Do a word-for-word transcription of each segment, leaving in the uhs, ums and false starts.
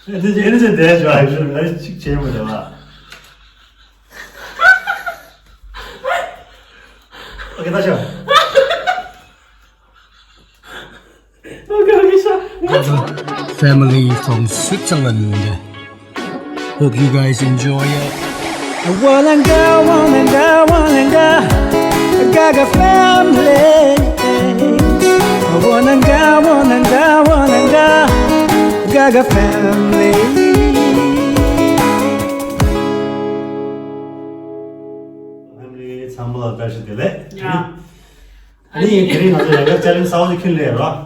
ཨེ་འདི་ཅི་ཨེ་འདི་ཅི་འདས་ཞོ་ཨ་ཞོ་ཨ་ཅིག་བྱེད་མི་འདུག་ཨ། ཨོ་ཁེ་ད་ཞོ། Okay, okay, sure. Gaga family from Switzerland. Hope you guys enjoy it. Walanga, walanga, walanga, Gaga family. Walanga, walanga, walanga, Gaga family. Family ཚང་མ་ལ་བཀྲ་ཤིས་བདེ་ལེགས། ཡ། ཨ་ནི་དེ་རིང་ང་ཚོ་ཡང་བསྐྱར་ཅ་ལན་གསར་པ་ཞིག་འཁྱེར་སླེབས་རོགས།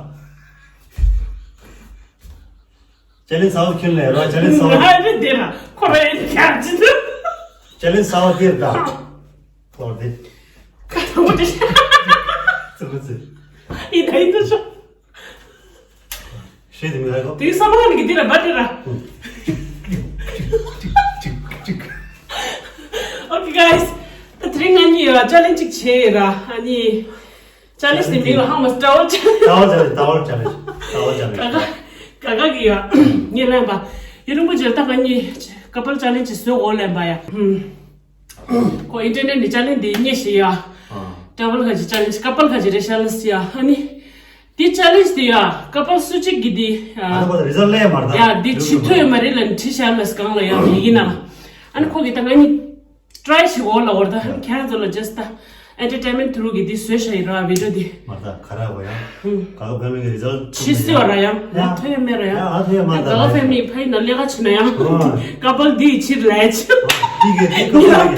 ཅ་ལན་གསར་པ་འཁྱེར་སླེབས་རོགས། ཅ་ལན་གསར་པ། ང་རེ་འདི་ན་ཁོ་རེ་ཡིན་ཀྱང་ཅི་འདུག་ཅ་ལན་གསར་པ་འདིར་ད། ཁོར་དེ། ཁ་ཐོག་དེ། ཙི་ཙི། ཡིན་ད་ཡིན་ད་ཤོག་ཤེས་དེ་མི་ལ་གོ། དེ་ས་མ་ནི་གི་དེ་ལ་བ་དེ་ར། Okay, guys. ད་དེ་རིང་ང་གཉིས་ཡ་ཅ་ལན་གཅིག་བྱས་ཡོད་ར། ཨ་ནི་ཅ་ལེན་ཇི་དེ་མིང་ལ་ཧང་མ་ཊ་ཝལ་ཅ་ལེན་ཇི། ཊ་ཝལ་ཅ་ལེན་ཇི། ཊ་ཝལ་ཅ་ལེན་ཇི། ཊ་ཝལ་ཅ་ལེན་ཇི། ག་ག་ག་ག་གི་ཡ། ངས་ལན་པ། ཡུན་རིང་པོ་ཅིག་ད་ང་གཉིས་ཀ་པལ་ཅ་ལེན་ཇི་བཟོས་འོ་ལན་པ་ཡ། ཁོ་ཨིན་ཊར་ནེཊ་ནས་ཅ་ལེན་ཇི་དེ་རྙེད་ཤེས་ཡ། ཊ་ཝལ་ཁ་ཅིག་ཅ་ལེན་ཇི། ཀ་པལ་ཁ་ཅིག་རེད་ཤག་ལ་སི་ཡ། ཨ་ནི། དེ་ཅ་ལེན་ཇི་དེ་ཡ། ཀ་པལ་སུ་གཅིག་གི་དེ། ཨ་ནི་ཁོ་ད་རི་ཛལ་ཊི་སླེབས་མ་རེད་ད། ཡ་དེ་བྱེད་ཐུབ་ཡོད་མ་རེད་ལ་ཁྲིད་ཤག་ལ་སི་གང་ལ་ཡ་ཡི་གེ་ན། ཨ་ནི་ཁོ་གི་ད་ང་གཉིས། ཊ་རའེ་བྱེད་འོ་ལ་འོར་ད་ཁྱེད་རང་ཚོ་ལ་ཇ་སི་ཊི་ད་ཨེན་ཊར་ཊེན་མེན་ཊི་ཐུ་རུ་གི་འདི་བཟོས་ཤ་ཡི་ར་བི་ཌི་ཡོ་འདི། མ་ད་ག་ར་བ་ཡང་། ག་ག་ཕེ་མི་གི་རི་ཛལ་ཊི་ཕྱི་སི་བ་ར་ཡང་ང་ཐོས་མེད་ར་ཡང་། ཡ་ང་ཐོས་མ་ད་ག་ག་ཕེ་མི་ཕ་ཡི་ན་ལས་ཀ་བྱེད་ན་ཡང་། ཀ་པལ་འདི་ཕྱིར་ལས་ཆེ། འདི་གི་འདི་ཀ་པལ་གི་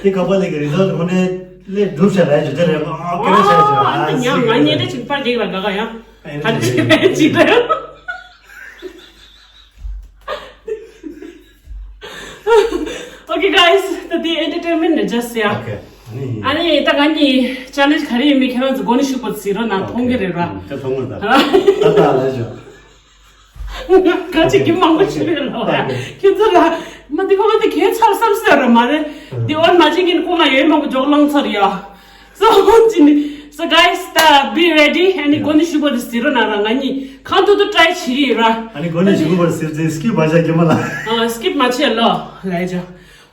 འདི་ཀ་པལ་གི་རི་ཛལ་ཊི་ཁོ་ནས་ལས་སྒྲུབ་ཤ་ལས་ཆེ་དེ་རེད། ཨ་ཀེ་རེ་ཤ་ཆེ་ཨ་ཨ་ད་ཉང་ང་ཉེ་འདྲ་ཆིག་པར་རྒྱག་ར་ག་ག་ཡང་། ཨ་ད་ཆིག་པར་ཅིག་ར་ཡང་། Okay, guys, ད་དེ་ཨེན་ཊར་ཊེན་མེན་ཊི་རེད་ཇ་སི་ཡ། Okay. ཨ་ནི། ཨ་ནི་ད་ང་གཉིས་ཅ་ལེན་ཇི་ག་རེ་ཡིན་མིན་ཁྱེད་རང་ཚོ་མགོ་ནས་ཤུགས་པོ་གཟིགས་རོགས་གནང་། མཐོང་གི་རེད་ར། ཨ་ད་ལ་ཞོ། ག་ཅིག་གི་མང་པོ་ཞིག་རེད་ལ་ཡ། ཁྱེད་ཚོ་ལ་མ་དེ་ཁོ་མ་དེ་གས་ཚར་བསམ་སྲོལ་ར་མ་རེད། དེ་འོན་མ་ཅིག་གིན་ཁོ་ང་ཡོད་མང་པོ་འཇོག་བླངས་ཚར་ཡ། So, so guys, ད་be ready. ཨ་ནི་མགོ་ནས་ཤུགས་པོ་དེ་གཟིགས་རོགས་གནང་ར། ང་གཉིས་གང་ཐུབ་ཐུབ་ཊ་རའེ་བྱེད་ཀྱི་ཡིན་ར། ཨ་ནི་མགོ་ནས་ཤུགས་པོ་གཟིགས་ཏེ་སི་ཀིབ་མ་བྱ་རྒྱུ་མ་ལ། ཨ་སི་ཀིབ་མ་བྱེད་ལོ། ལ་ཡ་ཇ།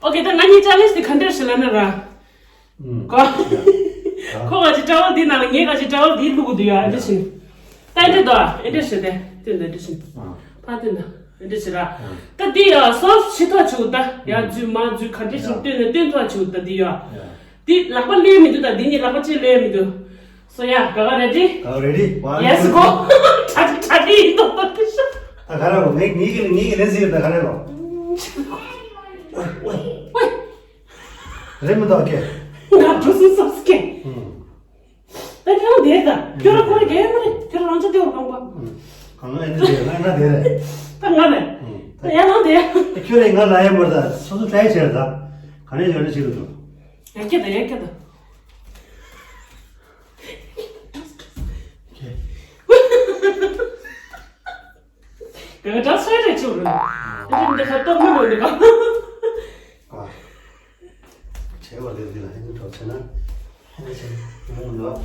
Okay, ད་ང་གཉིས་ཅ་ལེན་ཇི་དེ་ག་འདྲ་ཞིག་ལ་ན་ར། ཁོ་ཁོ་ག་ཅིག་ཊ་ཝལ་འདི་ནང་ལ་ངས་ག་ཅིག་ཊ་ཝལ་འདི་བླུག་གི་འདུག་ཡ། འདི་བཞིན། ད་འདི་དོ་འདི་འདྲ་ཞིག་དེ་སྟོན་ད་འདི་བཞིན། ཕ་སྟོན་ད་འདི་འདྲ་ཞིག་ར། ད་འདི་ཡ་སོ་སི་ཕྱི་ཐོག་བྱུག་ད་ཡ་འཛུལ་མ་འཛུལ་ག་འདྲ་ཞིག་སྟོན་ན་སྟོན་ཐོག་བྱུག་ད་འདི་ཡ། འདི་ལག་པ་ལུས་མི་འདུག་ད་འདི་གཉིས་ལག་པ་གཅིག་ལུས་མི་འདུག So yeah, ག་ག་ready? ག་ག་ready? One, yes, two, go. Three. གྲ་གྲ་འདི་ཡིན་ཏོག་ཏོག་ཏི་ཤ། ད་ག་ར་གོ་ངས་ངས་ངས་ངས་ལན་ཟེར་ད་ག་ར་གོ། ཝེ་ཝེ། རེད་མི་འདུག་ཀེ། ང་གྲོ་སུ་སོབ་སི་ཀེ། ད་ཁྱོད་རང་བསྡད་ད། ཁྱོད་རང་ཁོ་རེ་རྒྱལ་མ་རེད། ཁྱོད་རང་རང་ཚོ་བསྡད་པར་གང་པ། གང་ལ་ཨེ་འདྲ་རེད། ང་ང་དེ་རེད། ད་ང་རེད། ད་ཡང་རང་དེ། ཁྱོད་རེད་ང་ལ་ཡང་མར་ད་སོ་སོ་ཊ་རའེ་བྱས་ད། ག་ནས་ཡོད་ན་ཅི་རུ་འདུག་ཡ་ཁྱེད་ད་ཡ་ཁྱེད་ད། ཁྱེད། ག་ག་ད་སོ་རེ་ཆུ་རུ། ཨ་ནི་འདི་ཁ་ཏོག་མི་རུ་འདི་ག་བྱས་པ་ལས་འདི་ལ་ཧེ་ནི་གྲོགས་བྱས་ན་ཧེ་ནི་བྱས་ན་ཡོང་འདུག་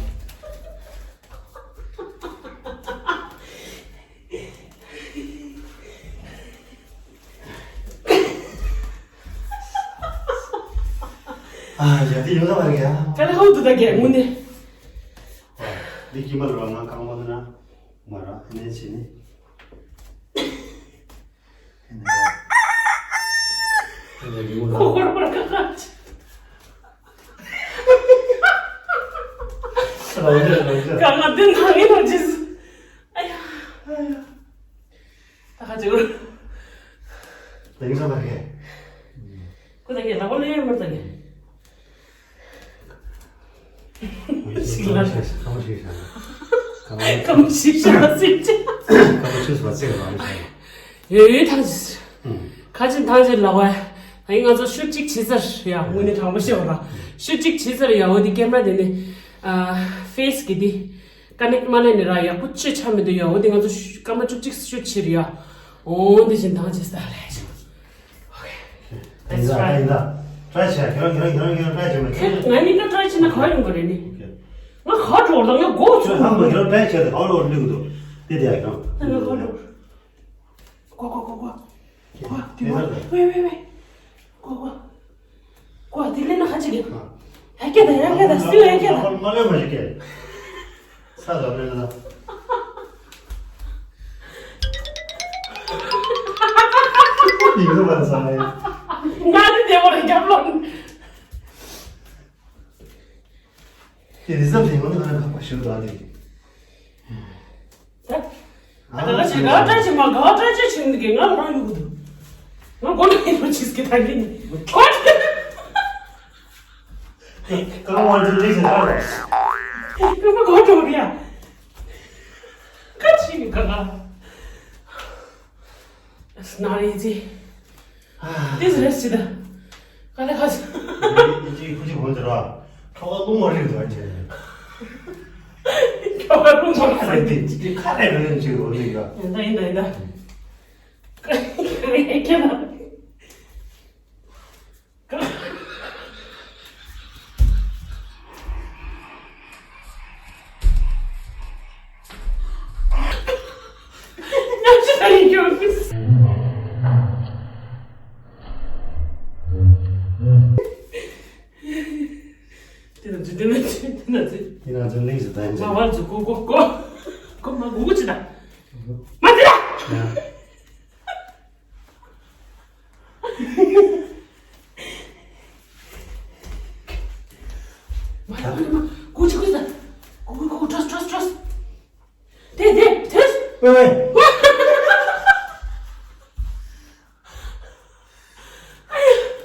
ཨ་ཡ་དེ་ཡོད་ལ་བ་རེད་ཡ། ད་ལ་ཧོ་དུ་ད་གེ་ངུ་ནི། འདི་ཀྱི་མ་རུ་ང་གང་བ་ན། མ་ར་ཨ་ནེ་ཆེ་ནི། ཨ་ནེ་ར། ཨ་ནེ་རི་མོ་ར། ཁོ་ཁོར་པར་ཁ་ཁ་ཆེ། རང་རེད་རང་རེད། ག་ང་དེ་ནང་ཡིན་ནོ་ཅི་སུ། ཨ་ཡ། ཨ་ཡ། ད་ཁ་ཅིག་རུ། ད་ཡིན་ས་མ་རེད། ཁོ་ད་གེ་ལ་བོ་ལེ་མར་ད་གེ། ཞིག་ལ། ཀ་མོ་ཞིག་ཤ། ཀ་མོ་ཞིག་ཤ་ཟེར་ཅི། ཀ་མོ་ཆུ་སོ་ཚེ་ལ་མི་ཤ། ཡོད་ཡོད་ཐང་ཅིག་ཁ་ཅིག་ཐང་ཅིག་ལ་བ། ད་ཡིན་ང་ཚོ་ཤུ་གཅིག་བྱེད་ཚར་ཡ། དངོས་གནས་དྲང་པོ་བཤད་པ་ར། ཤུ་གཅིག་བྱེད་ཚར་ཡ། འོ་དེ་ཀེམ་ར་དེ་ནི། ཕེ་སི་གི་དེ། ཀ་ནེག་མ་ལེན་ནི་ར་ཡག་པོ་ཆོས་ཆ་མི་འདུག་ཡ། འོ་དེ་ང་ཚོ་སྐར་མ་བཅུ་གཅིག་ཤུ་ཆེ་རེད་ཡ། འོ་དེ་བཞིན་ཐང་ཅིག་ས་ལ་ཡ། ཡིན་ད་ཡིན་ད། ཊ་རའེ་བྱས། ཁྱེད་རང་ཁྱེད་རང་ཁྱེད་རང་ཁྱེད་རང་ཊ་རའེ་བྱས་མ། ཁྱེད་ང་གཉིས་ཀ་ཊ་རའེ་བྱས་ན་ག་ཡོང་གི་རེད་ནི། ང་ག་འགྲོ་ལ་ང་མགོ་ཁྱེད་རང་ཧང་པ་ཁྱེད་རང་ཊ་རའེ་བྱས་ཏེ་ག་ལོག་ལུས་འདུག་དེ་དེ་ཡ་ཁྱེད་རང་། ད་ང་ག་འགྲོ། ཀོ་ཀོ་ཀོ་ཀོ། ཀོ་དེ་མ་ཝེ་ཝེ་ཝེ། ཀོ་ཀོ། ཀོ་དེ་ལེན་ན་ཁ་ཅིག་གི། ཡ་ཀྱེ་ད་ཡ་ཀྱེ་ད་སུ་ཡ་ཀྱེ་ད། མ་ལེན་མ་ཞིག་ཀྱེ། ས་ལ་མེད་ལ། ཡིན་ནོ་མ་ས་ཧེ། ང་ནི་དེ་བོ་རེ་རྒྱབ་ལོ། དེ་རི་ཟབ་དེ་ཡོང་ན་ང་ཁ་པ་ཞུ་དོ་ཨ་ནི། ད་ང་ཞིག་ག་བཀྲ་ཤིས་མ་ག་བཀྲ་ཤིས་ཆེན་གི་ང་རང་ཡོད་གི་འདུག་ང་གོ་ནས་ཡིན་ནོ་ཆིས་ཀྱི་ད་གི་ནི་གོ་ཀ་བ་འདི་ལེགས་ཟེར་ད་རེད། ཀ་བ་གོ་ཀྲོ་རི་ཡ་ཀ་ཆི་གི་ག་ག་ན་རེ་ཅི། This rest ད། ག་ལེ་ཁ་ཅི། ཅི་ཁུ་ཅི་བོ་ཟེར་བ། ཁ་བ་ལུང་བ་རིག་ཟེར་བ་ཅི། ཁ་བ་ལུང་བ་ཁ་རེ་དེ་ཅི་ཁ་རེ་རེ་ཅི་བོ་ནི་ཡ། ཡིན་ད་ཡིན་ད་ཡིན་ད། ཁྱེད་ལ། དེ་ན་ཚོད་དེ་ན་ཚོད་དེ་ན་ཚོད། དེ་ན་ཚོད་གླེང་ཟེར་ད་ཡིན་ཟེར། མ་བར་ཚོད་གོ་གོ་གོ། གོ་མ་གོ་གོ་ཅི་ད། མ་དེ་ད། ཡ། མ་ཡ་མ་ཡ་མ། གུ་ཅི་གུ་ཅི་ད། གུ་གུ་གུ་ཀྲོས་ཀྲོས་ཀྲོས། དེ་དེ་དེ། ཨེ།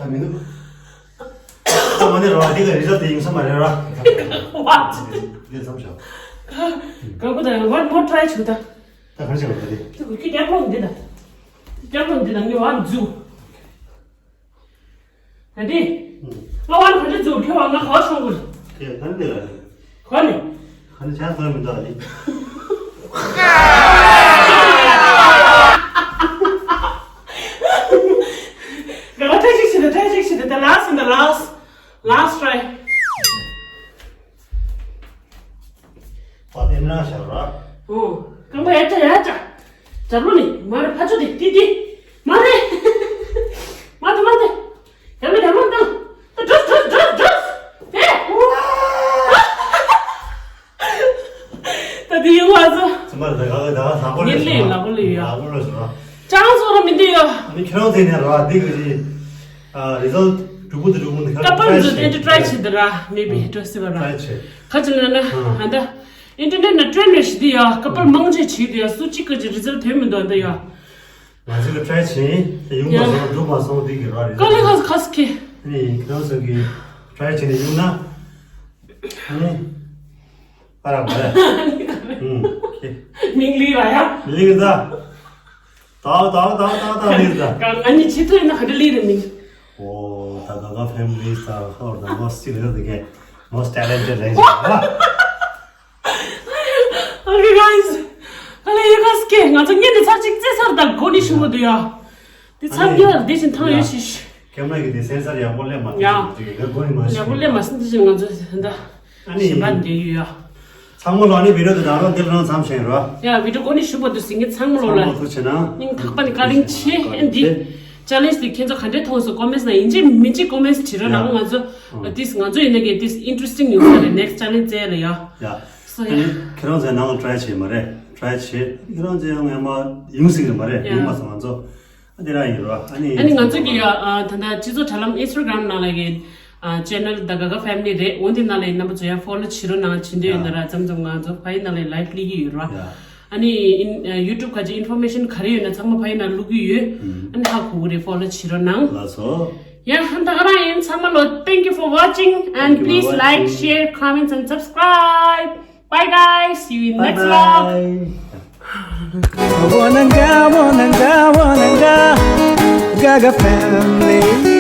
ད་མི་འདུག་ད་མ་ནི་ར་བ་འདི་ག་རི་ཟ་དེ་ཡིན་ས་མ་རེད་ར། What? འདི་མཚམས་བཞག་ག་གུ་ད་one more try བྱུང་ད། ད་ག་རེ་བྱེད་པ་ད་དེ། དེ་གུ་ཀི་རྒྱབ་ལོག་འདི་ད། རྒྱབ་ལོག་འདི་ད་ངས་བ་འཛུགས། ད་དེ། ང་བ་ལ་ག་འདྲ་འཛུགས་ཁྱོད་བ་ང་ག་བ་ཤོང་གུ། དེ་ག་འདི་ལ། ག་ནས། ག་ནས་ཆ་ཚང་མི་འདུག་ཨ་ནི། ག་བ་ཏྲ་ཞིག་ཞིག་ད་ཏྲ་ཞིག་ཞིག་ད་ད་last and the last. Last try. པ་དེ་ན་ཤར་བ། ཨོ། རྐང་པ་ཡར་བཀྱག་ཡར་བཀྱག་རྒྱབ་ལོགས་ནས་མར་ཕར་ཕྱོགས་དེ་དེ་དེ། མ་རེད། མ་དེ་མ་དེ། རྒྱབ་ལོགས་རྒྱབ་ལོགས་བཏང་། ད་འགྲོ་འགྲོ་འགྲོ་འགྲོ། དེ། ད་དེ་ཡོང་བ་ཚོ། ཚང་མ་ལ་ད་ག་ད་ག་ལག་པ་ལ་ཉིན་ལས་ལག་པ་ལ་ཡོད། ལག་པ་ལ་ཟེར་བ། ཅང་སོ་ར་མི་འདུག་ཡོ། ཨ་ནི་ཁྱེད་རང་ཚོ་ནས་ར་འདི་གི་རི། ཨ་རི་ཛལ་ཊི་གྲུབ་པོ་དེ་གྲུབ་པོ་འདི་ཁ་ཀ་པལ་ཚོ་ཨེ་འདྲ་ཊྲའི་བྱེད་དེ་ར་མེད་པའི་ཊྲའི་བྱེད་པ་ར། ཊྲའི་བྱེད། ཁ་ཅིག་ལ་ན་ཨ་ད་ཨིན་ཊར་ནེཊ་ན་ཊྲེན་རེ་ཞིག་དེ་ཡ་ཀ་པལ་མང་ཆེ་བྱེད་དེ་ཡ་སུ་གཅིག་གི་རི་ཛལ་ཊི་ཐོན་མི་འདུག་འདི་ཡ། ང་ཚོས་ཀྱི་ཊྲའི་བྱེད་དེ་ཡོང་མ་སོང་འགྲུབ་མ་སོང་འདི་གི་ར་རི་ཀ་ལི་ཛལ་ཊི་ཁ་སི་ཁ་སི་ཁེ། ཨ་ནི་ཁྱེད་རང་ཚོ་གི་ཊྲའི་བྱེད་ནས་ཡོང་ན་ཨ་ནི་པ་ར་མ་ར། ཨུམ་ཁེ། མིང་ལི་ར་ཡ། ལི་ར་ད། ད་ད་ད་ད་ད་ལི་ར་ད། ང་གཉིས་ཆེ་ཐོས་ན་ག་འདྲ་ལི་ར་མིང་། ཨོ་ད་ག་ག་ཕེ་མི་ལི་ས་ཧོར་ད་most skilled ག་most talented རེད། Okay guys. ག་ལེ་ཡོད་ག་སི་ཀེ་ང་ཚོ་ཉིན་ནས་ཚར་གཅིག་རྩེ་སར་དང་གོ་ནི་ཤུ་མོ་དུ་ཡ། དེ་ཚར་ཉིན་ལ་དེ་བཞིན་ཐང་ཡོད་ཤི་ཤི། ཀེམ་ར་གི་དེ་སེན་སར་ཡག་པོ་སླེབས་མ་ཡ། ཐུབ་ཅིག་ག་གོ་ནི་མ་ཤི། ཡག་པོ་སླེབས་མ་སོང་དེ་བཞིན་ང་ཚོ་ད་ཨ་ནི་ཞིམ་པ་འདི་ཡོད་ཡ། ཚང་མ་ལོ་ནི་བི་ཌིའོ་དེ་དང་རོགས་འདིར་རང་མཚམས་བཞིན་རོ། ཡ་བི་ཌིའོ་གོ་ནི་ཤུ་མོ་དུ་སི་ངེ་ཚང་མ་ལོ་ལ། ཚང་མ་ཐུགས་ཆེ་ན། སྙིང་ཐག་པ་ནས་བཀའ་དྲིན་ཆེ་ཨེ་འདི། ཅ་ལེན་ཇི་དེ་ཁྱེད་ཚོ་ག་འདྲས་མཐོང་སོང་ཀོ་མེན་ཊི་ནང་ཡིན་གཅིག་མིན་གཅིག་ཀོ་མེན་ཊི་བྲིས་རོགས་གནང་ང་ཚོ་ཨ་ཏིས་ང་ཚོ་ཡིན་ན་གི་ཏིས་ཨིན་ཊ་རེ་སི་ཊིང་ཡོང་ས་རེད་ནེག་སི་ཊི་ཅ་ལེན་ཇི་རྩེ་ལ་ཡ། ཡ། སོ་ཨ་ཡ། ནི་ཁྱེད་རང་ཚོའི་ནང་ལ་ཊྲའི་བྱེད་མ་རེད་ཊྲའི་བྱེད་ཁྱེད་རང་ཚོའི་ཡང་ངས་མ་ཡོང་སྲིད་རེད་མ་རེད་ཡ། ཡོང་མ་སོང་ང་ཚོ་ཨ་དེ་རང་ཡིན་རོ་ཨ་ནི། ཨ་ནི་ང་ཚོ་གི་ཡ་ཨ་ད་ལྟ་སྤྱི་ཚོགས་དྲ་ལམ་ཨིན་སི་ཊ་གྷ་རམ་ནང་ལ་གི་ཨ་ཅེ་ནལ་ད་ག་ག་ཕེ་མི་ལི་རེད་འོ་འདི་ནང་ལ་ཡིན་རྣམ་པ་ཚོ་ཡང་ཕོ་ལོ་བྱེད་རོགས་གནང་བྱེད་འདོད་ཡོད་ན་ར་མཚམས་མཚམས་ང་ཚོ་ཕ་ཡི་ནང་ལ་ལའིབ་སླེབས་ཀྱི་ཡོད་རོ། ཡ། ཨ་ནི་ཨིན་ཡུ་ཊུབ་ག་ཅི་ཨིན་ཕོར་མེ་ཤན་ག་རེ་ཡོད་ན་ཚང་མ་ཕ་ཡི་ནང་བླུག་གི་ཡོད། ཨ་ནི་ཧ་གོ་གི་རེད་ཕོ་ལོ་བྱེད་རོགས་གནང་། ལགས་སོ། ཡ་ཧན་ད་ག་རང་ཡིན་ཚང་མ་ལོ། Thank you for watching and please like, share, comments and subscribe. Bye guys, see you in next vlog. Gaga family.